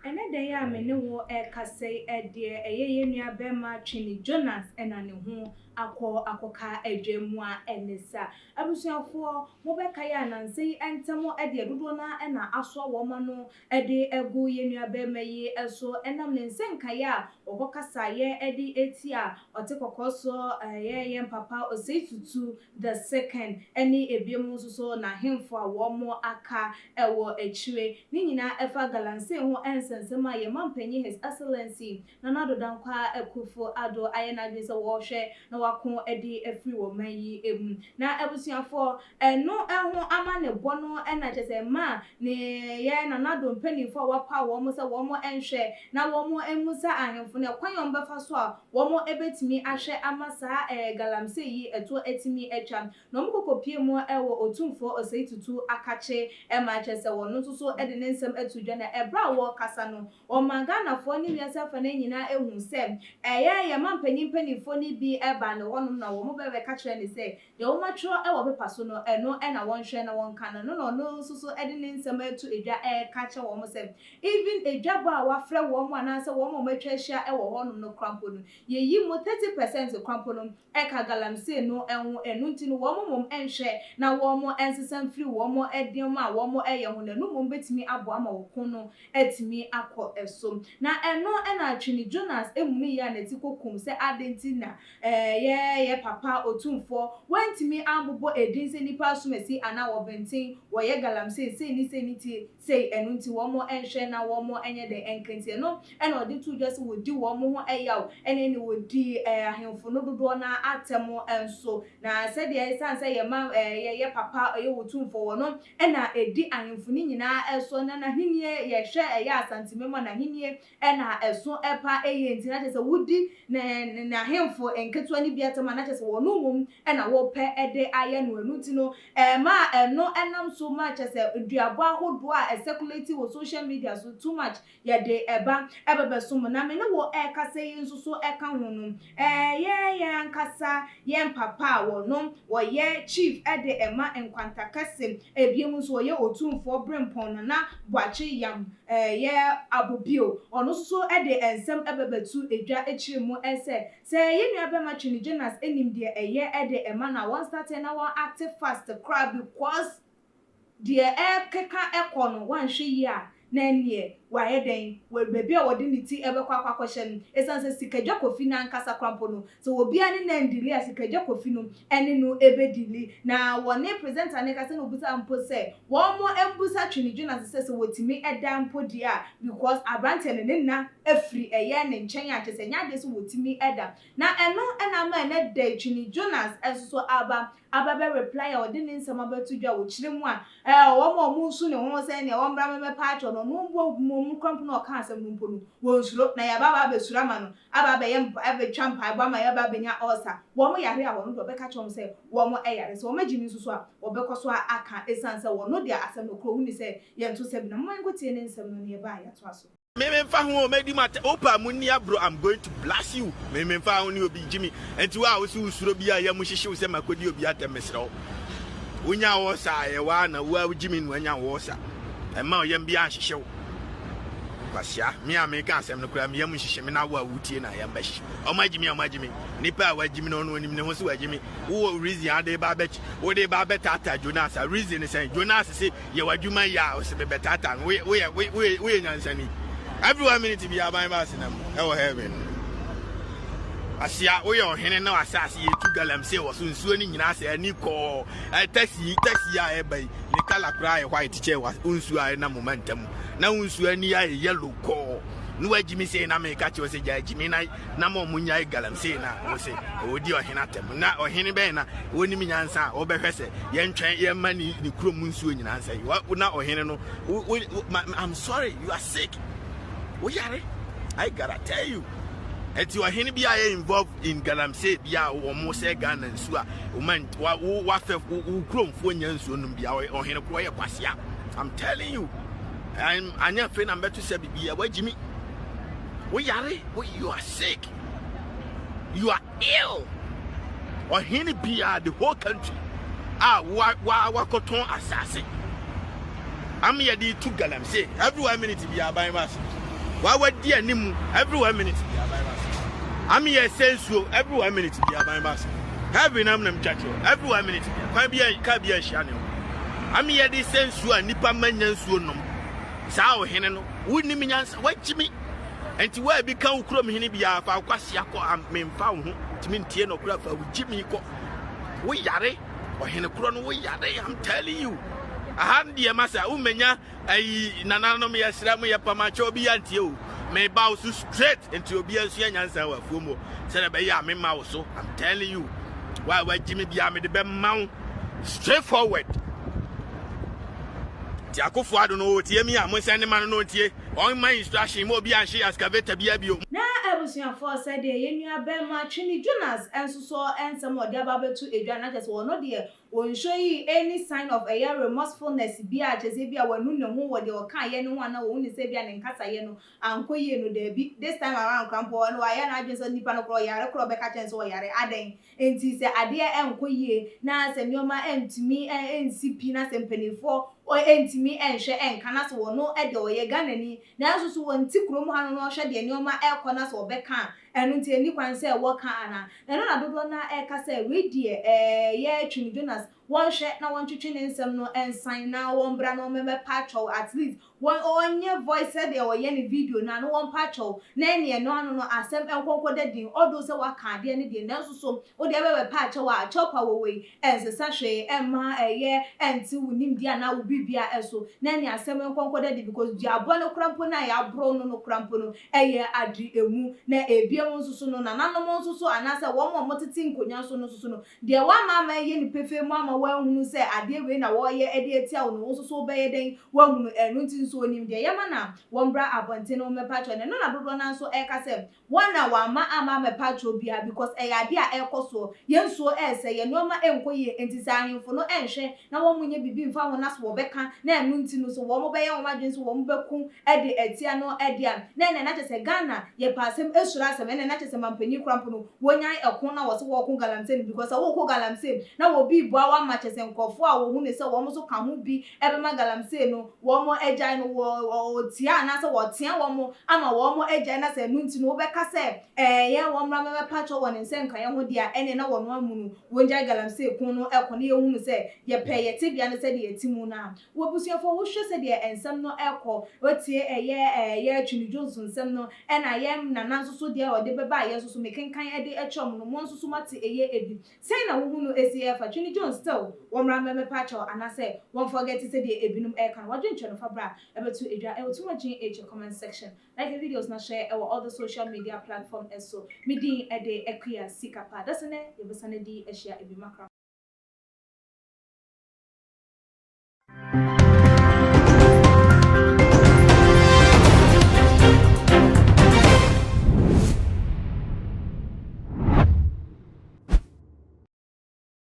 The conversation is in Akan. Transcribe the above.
Ɛnnɛ da yi a me ne wo rekasa yi deɛ, ɛyɛ yɛn nua barima Twene Jonas na ne ho akɔ akɔka adwa mu a ɛne sa. Abusuafoɔ, mobɛkae a nnansa yi ntam deɛ dodoɔ no ara na asoa wɔn ano de agu yɛn nua barima yi so ɛnam ne nsɛnkaeɛ a wɔkɔkasaeɛ de tia ɔte kɔkɔɔ so ɛyɛ yɛn papa Osei Tutu the second ne ebinom nso so n'ahemfo a wɔn aka wɔ akyire. Ne nyinaa ɛfa galamsey ho nsɛnsɛm a yɛn mampanyin His Excellency Nana Addo Dankwa Akuffo Addo ayɛ n'adwene sɛ wɔrehwɛ na wako de afiri wɔ man yi mu. Na abusuafoɔ, ɛno ho amanebɔ no na kyerɛ sɛ ɛmaa ne yɛn Nana Addo mpanimfoɔ a wɔapaw wɔn sɛ wɔn nhwɛ na wɔn mmusa ahemfo no ɛkwan a wɔbɛfa so a wɔbɛtumi ahwɛ ama saa galamsey yi ɛtoɔ atumi atwa. Na wɔkɔkɔpue mu wɔ Otumfoɔ Osei Tutu Akakye ma kyerɛ sɛ ɔno nso so de ne nsɛm ato dwa na ɛberɛ a wɔrekasa no wɔmaa Ghanafoɔ ne wiase afanan nyinaa huu sɛ ɛyɛ yɛn mampanyin mpanimfoɔ no bi baa ne hɔnom na wɔbɛbɛka kyerɛɛ no sɛ deɛ wɔatwerɛ wɔ pepa so no ɛno na wɔnhwɛ na wɔnka no ɛno na ɔno nso so de ne nsɛm ato dwa reka akyerɛ wɔn sɛ Even adwabɔ a wɔafrɛ wɔn anaasɛ wɔn a wɔatwa ahyia wɔ hɔnom no koraa mpo no, yɛyi mu 30% koraa mpo no ka galamsey no ho. Ɛno nti no, wɔn mmom nhwɛ na wɔnsesa mfiri wɔn nneɛma a wɔyɛ ho, na ɛno mmom bɛtumi aboa ma ɔko no atumi akɔ so. Na ɛno na Twene Jonas munuiɛ a n'ati kɔkum sɛ adɛn nti na yɛ yɛ papa Otumfoɔ wantumi ambobɔ edin sɛ nnipa asomasi anaa wɔbenten wɔyɛ galamsey sei ne sei ne ti sei, ɛno nti wɔn nhwɛ na wɔn nyɛ dɛn nka nti ɛno na ɔde too dwa sɛ wɔdi wɔn ho yaw ɛne ne wɔdi ahemfo no dodoɔ no ara atɛm nso na sɛdeɛ ɛsiane sɛ yɛ ma yɛ yɛ papa ɔyɛ Otumfoɔ wɔ no na ɛdi ahemfo no nyinaa soɔ na n'ahennie yɛhwɛ ɛyɛ Asanteme mu a n'ahennie na ɛso pa yie nti na kyerɛ sɛ wodi ne n'ahemfo nketewa no bi atɛm a na kyerɛ sɛ wɔn mmom na wɔpɛ de ayɛ no. Ɛno nti no, ɛmaa ɛno nam so ma kyerɛ sɛ duabɔ ahodoɔ a ɛcirculate wɔ social media so too much yɛde ɛba ɛbɛbɛsom. Na me ne wo ɛrekasa yi nso so ɛka ho no, ɛyɛ yɛn ankasa yɛn papa a wɔno wɔyɛ chief de ɛma Nkwanta Kɛse, ɛbiom nso ɔyɛ Otumfoɔ Berempɔn Nana Boakye Yam yɛ abo bio. Ɔno nso so de nsɛm bɛbɛto dwa kyerɛ mu sɛ, sɛ yɛn nua bɛma Twene Jonas nim deɛ ɛyɛ de ɛma no a, wɔn starte na wɔn acte fast koraa because deɛ ɛrekeka kɔ no wanhwɛ yie a na ɛnneɛ wayɛ dɛn, wɔ baabi a wɔde ne ti bɛkɔ akɔ akɔhyɛ no. Ɛsiane sɛ Sikadwa Kofi no ankasa koraa mpo no, sɛ obiara ne no andili a, Sikadwa Kofi no ne no bɛdili. Na wɔne presenter no kasa na ɔbisa mpo sɛ wɔn mbusa Twene Jonas sɛ sɛ wɔtumi da mpo deɛ a, because aberanteɛ no ne nna afiri ɛyɛ ne nkyɛn a kyerɛ sɛ ɛnyɛ adeɛ sɛ wɔtumi da. Na ɛno na ama ɛnɛ da yi Twene Jonas nso so aba aba bɛ reply a ɔde ne nsɛm abɛto dwa wɔ kyerɛ mu a ɛɛ wɔn a wɔn nsu ne ho sɛ nea wɔn mmra mmɛpɛ akyɛw no ɔno mpo mmom koraa mpo na ɔka asɛm no mpo no wɔnsuro na yɛaba aba abɛsuro ama no aba abɛyɛ mpa abɛtwa mpaebɔ ama yɛaba abɛnya ulcer wɔn yare a wɔn deɛ ɔbɛka kyerɛ wɔn sɛ wɔn yare sɛ wɔn agye me nso so a wɔbɛkɔ so aka ɛsiane sɛ wɔn deɛ asɛm no korɔ wɔn ni sɛ yɛnto sɛ bi na momma yɛnkɔtie ne nsɛm no na yɛba a yɛatoa so. Me me nfa ho o mɛdi ma wo paa mu nni abro I'm going to blast you me me nfa ho ne obi gyimi nti wo a wo se wo suro bi a yam hyehye wo sɛ makɔdi obi atɛm mesrɛ wo wonya wɔ sa yɛ wa na wo a wogyimi no anya wɔ sa ɛma ɔyam bi anhyehye wo kwasia me a meka asɛm no koraa me yam nhyehye me na wo a wotie na yam bɛhyehye ɔmo agyimi ɔmo agyimi nipa a wagyimi no ɔno onim ne ho sɛ wagyimi wowɔ reason ade ba bɛ wode ba bɛtaataa Jonas a reason ne sɛn Jonas se Yɛ w'adwuma yie a ɔsɛ mebɛtaataa no woyɛ woyɛ woyɛ woyɛ nyansani every one minute bi aban ba ase nam ɛwɔ heaven asia woyɛ ɔhene na w'asase yɛ tu galamsey wɔ so nsuo no nyinaa sɛ ani kɔɔ ɛ taxi taxi a ɛba yi ne kala koraa yɛ white kyɛ wa nsuo a ɛnam ɔma ntam na wo nsuo ani ayɛ yellow kɔɔ na wagyimi sei na meka kyerɛ sɛ gya agyimi na na ma ɔmo nyae galamsey na wo se ɔdi ɔhene atɛm na ɔhene bɛn na wɔnim nyansa a wɔbɛhwɛ sɛ yɛntwɛn yɛmma ne ne kurom nsuo nyinaa nsɛe na ɔhene no wo wo I'm sorry you are sick woyare I gotta tell you. Ɛti ɔhene bi a yɛ involved in galamsey bi a wɔn sɛ Ghana nsuo a wɔn wa wo wafɛ wo kuromfoɔ nya nsuo nom bi a ɔhene korɔ yɛ kwasia. I'm telling you. I'm anya afei na mbɛto sɛ bibi a wagyimi. Wo yare, wo you are sick. You are ill. Ɔhene biara the whole country a wa wa wakɔtɔn asase ama yɛde tu galamsey every one minute bi aban ba ase wa wadi anim every one minute bi aban ba ase ama yɛ sɛ nsuo every one minute bi aban ba ase heaven nam nam twa kyerɛ every one minute bi kwan bi a kaa bi a nhyia ne ho ama yɛde sɛ nsuo a nipa ma nya nsuo nom saa ɔhene no wonim nyansa wagyimi Enti wo a ebi ka wo kurom hene biara, fa wo kwasea kɔ, a memfa wo ho, tumi ntie no koraa, fa wo gyimi kɔ. Wo yare, ɔhene korɔ no, wo yare, I'm telling you. Aha no deɛ masa, wommɛnya ayi nananom yɛsrɛ mo yɛ pamakyɛ obi antie o. Meba wo so straight, nti obi ansua nyansa wɔ afuom hɔ, sɛdeɛ ɛbɛyɛ a memma wo so, I'm telling you. Wo a wagyimi biara mede bɛma wo straight forward. Nti akofo ado no ɔtie mi a, monsɛn ne ma no na ɔntie. Ɔmma instruction ma obi anhye excavator biara bio. Na abusuafoɔ sɛdeɛ yɛn nua bɛɛma Twene Jonas nso so nsɛm a ɔde aba abɛto dwa no na kyerɛ sɛ ɔno deɛ ɔnhwɛ yi any sign of ɛyɛ remorsefulness biara kyerɛ sɛ ebia wanu ne ho wɔ deɛ ɔkaeɛ no ho anaa wahu ne sɛ ebia ne nkasaeɛ no ankɔ yie no daabi this time around koraa mpo ɔno wayɛ n'adwene sɛ nipa no koraa ɔyare koraa ɔbɛka kyerɛ no sɛ ɔyare adɛn Enti sɛ adeɛ nkɔ yie na sɛ nneɛma ntumi nsi pi na sɛ mpanimfoɔ ntumi nhwɛ nka na sɛ wɔno deɛ ɔyɛ Ghanani nanso so wɔnte kurom ha no na ɔhwɛ deɛ nneɛma rekɔ na sɛ ɔbɛka a, ɛno nti ɛnni kwan sɛ wɔka anaa? Na ɛno na dodoɔ no ara reka sɛ wei deɛ ɛyɛ Twene Jonas wɔnhwɛ na wɔntwetwe ne nsɛm no nsan na wɔmbra na wɔmmɛpa kyɛw at least Wɔn ɔnyɛ voice sɛdeɛ ɔyɛ ne video no a na wɔmpa kyɛw na ɛneɛ ɛno ano no asɛm nkɔnkɔ da din although sɛ waka adeɛ no deɛ nanso so wodeɛ bɛbɛpa akyɛw a kyɛw pa wɔ wei ɛnsesa hwee ɛmma ɛyɛ ɛnte wo nimdeɛ anaa wo biribia ɛso na ɛneɛ asɛm nkɔnkɔ da din because duabɔ no kora mpo no a yɛaboro no no kora mpo no ɛyɛ ade ɛmu na ɛbiom nso so no nananom nso so anaasɛ wɔn a wɔtete nkonwa so no nso so no Deɛ woama ama ayɛ no pefee mu ama woahunu sɛ adeɛ wei na wɔreyɛ de atia wo no, wo nso so wobɛyɛ dɛn woahunu? Ɛno nti nso ɔnim deɛ ɛyɛ ma no a, wɔmmra abɔnten na wɔmmɛpa kyɛw no. Ɛno na dodoɔ no ara nso reka sɛ, wɔn a wɔamma amma ammɛpa kyɛw biara because ɛyɛ adeɛ a ɛrekɔ soɔ, yɛn nsuo resɛe, yɛn nnoɔma nkɔ yie, enti sɛ ahemfo no nhwɛ na wɔnyɛ biribi mfa ho na sɛ wɔbɛka na ɛno nti no so wɔbɛyɛ wɔn adwene sɛ wɔbɛko de atia no de a, na ɛnɛ na kyerɛ sɛ Ghana yɛpɛ asɛm suro asɛm, ɛnɛ na kyerɛ sɛ manpanin koraa mpo no wɔnyan ɛko na wɔse wɔreko galamsey no because sɛ woreko galamsey na wɔbi reboa wo ama kyerɛ sɛ nkurɔfoɔ a wɔhu no sɛ wɔn nso ka ho bi bɛma galamsey no wɔn agyae no wɔtia anaasɛ wɔtea wɔn ama wɔn agyae na sɛ ɛno nti no wobɛka sɛ ɛɛ yɛn wɔn mmra mmɛpa kyɛw wɔ ne nsɛ nkaeɛ ho deɛ a ɛnɛ na wɔn amu no wɔngyae galamsey ko no ɛko na yɛhunu sɛ yɛpɛ yɛ tebea no sɛdeɛ yɛte mu no a. W'abusuafoɔ wohwɛ sɛdeɛ nsɛm no ɛkɔ, wotie ɛyɛ ɛyɛ Twene Jones nsɛm no ɛna yɛn Nana nso so deɛ ɔde bɛba a yɛn nso so mekenkan ɛde ɛkyerɛ mo no mo nso so moate ɛyɛ ɛbi. Sɛn na wohu no ɛsi ɛfa Twene Jones still wɔmmra mmɛmɛpa kyɛw anaasɛ wɔn forget sɛdeɛ ɛbinom ɛka no w'adwenkyerɛ no fa bra ɛbɛto ɛdwa ɛwɔ Too Much GH comment section like the videos na share ɛwɔ all the social media platform ɛso. Me din ɛde Akua Sikapa. Dasene yɛbɛsane adi ahyia ɛbi makra.